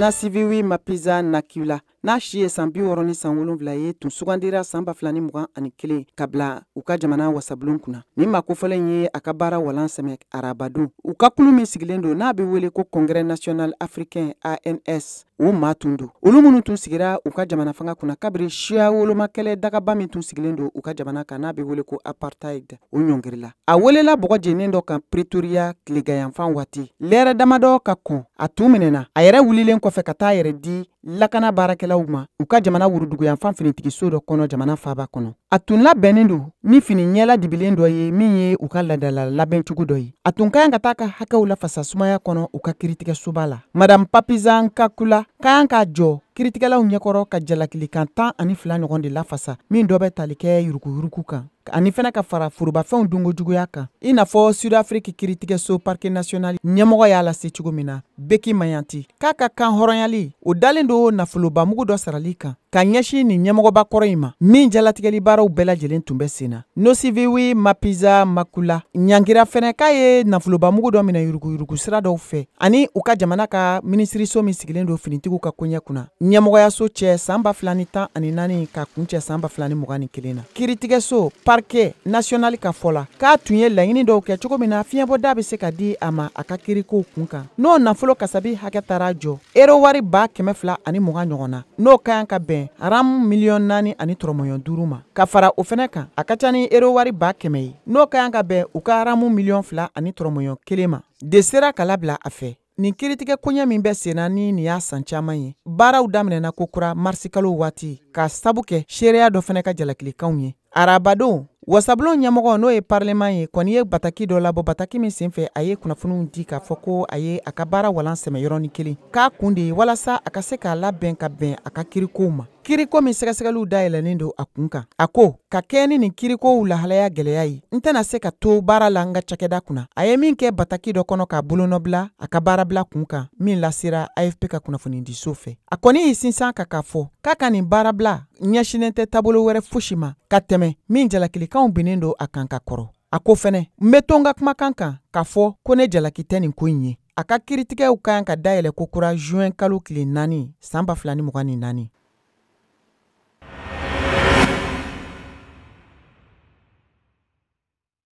Nosiviwe Mapisa Nqakula, n'a si ye san 67 ye, tun sugandira san 2021 ka bila u ka jamana wasabulon kunna. Nin maa kofɔlen ye a ka baara walan sɛmɛ arabadon. U ka kulu min sigilen don, n'a bɛ wele ko Congrès national africain ANS, o maa tun don. Olu minnu tun sigira u ka jamana fanga kunna kabiri siya wolomakɛlɛ dagaba min tun sigilen don u ka jamana kan, n'a bɛ wele ko apartheid, o ɲɔngirila. A welela bɔgɔ jennen dɔ kan Pretoria tileganyanfan waati, lɛrɛ damadɔ ka kɔn a tun minɛna a yɛrɛ wulilen kɔfɛ ka taa yɛrɛ di lakana baarakɛlaw ma u ka jamana woroduguyanfan finitigiso dɔ kɔnɔ jamana faaba kɔnɔ. A tun labɛnnen don ni fini ɲɛla dibilen dɔ ye min ye u ka laadala labɛncogo dɔ ye. A tun ka kan ka taa ka hakɛw lafasa sumaya kɔnɔ u ka kiritigɛsoba la. Madame Mapisa Nqakula ka kan ka jɔ kiritigɛlaw ɲɛkɔrɔ ka jalakilikan 12 ɲɔgɔn de lafasa, min dɔ bɛ tali kɛ yuruguyurugu kan ani fana ka fara forobafɛnw dunko juguya kan, i n'a fɔ Sud-Afrique kiritigɛso parquet national ɲɛmɔgɔ y'a lase cogo min na, Bheki Manyathi, k'a ka kan hɔrɔnyali o dalen don nafolobamugu dɔ sarali kan ka ɲɛsin nin ɲɛmɔgɔba kɔrɔ in ma, min jalatigɛli baaraw bɛɛ lajɛlen tun bɛ sen na. Nosiviwe Mapisa Nqakula ɲangira fɛnɛ k'a ye nafolobamugu dɔ minɛ yuruguyurugu sira dɔw fɛ ani u ka jamana ka minisiriso min sigilen don finitigiw ka koɲɛ kunna ɲɛmɔgɔyaso cɛ san 2014 ka kuncɛ san 2021 na. Kiritigɛso parquet national ka fɔ la, k'a tun ye laɲini dɔw kɛ cogo min na fiɲɛbɔda bɛ se ka di a ma a ka kirikow kun kan, n'o nafolo kasabi hakɛ taara jɔ ero wari 220,000 ɲɔgɔn na, n'o ka kan ka bɛn ram miliyɔn naani ani tɔrɔmɔɲɔ duuru ma. Ka fara o fɛnɛ kan, a ka ca ni ero wari 100,000 ye, n'o ka kan ka bɛn u ka ramu miliyɔn fila ani tɔrɔmɔɲɔ kelen ma, de sera ka labila a fɛ. Nin kiritigɛ koɲɛ min bɛ sen na ni nin y'a san caman ye, baaraw daminɛna kokura marisikalo waati ka sabu kɛ seereya dɔ fɛnɛ ka jalakilikanw ye. Arabadon, wasabulon ɲɛmɔgɔ, n'o ye parlement ye, kɔni ye bataki dɔ labɔ, bataki min senfɛ a ye kunnafoniw di k'a fɔ ko a ye a ka baara walan sɛmɛ yɔrɔnin kelen, k'a kun de ye walasa a ka se k'a labɛn ka bɛn a ka kirikow ma, kiriko min sɛgɛsɛgɛliw dayɛlɛlen don a kun kan. A ko ka kɛ ni nin kirikow lahalaya gɛlɛya ye, n tɛna se ka to baara la n ka cakɛda kunna. A ye min kɛ bataki dɔ kɔnɔ k'a bolonɔbila a ka baarabila kun kan min lasera AFP ka kunnafonidiso fɛ, a kɔni y'i sinsin kan k'a fɔ k'a ka nin baarabila ɲɛsinnen tɛ taabolo wɛrɛ fosi ma ka tɛmɛ min jalakilikanw binnen don a kan ka kɔrɔ. A ko fɛnɛ, n bɛ to n ka kumakan kan k'a fɔ ko ne jalaki tɛ nin ko in ye. A ka kiritigɛw ka kan ka dayɛlɛ kokura juin kalo tile 4 san 2024.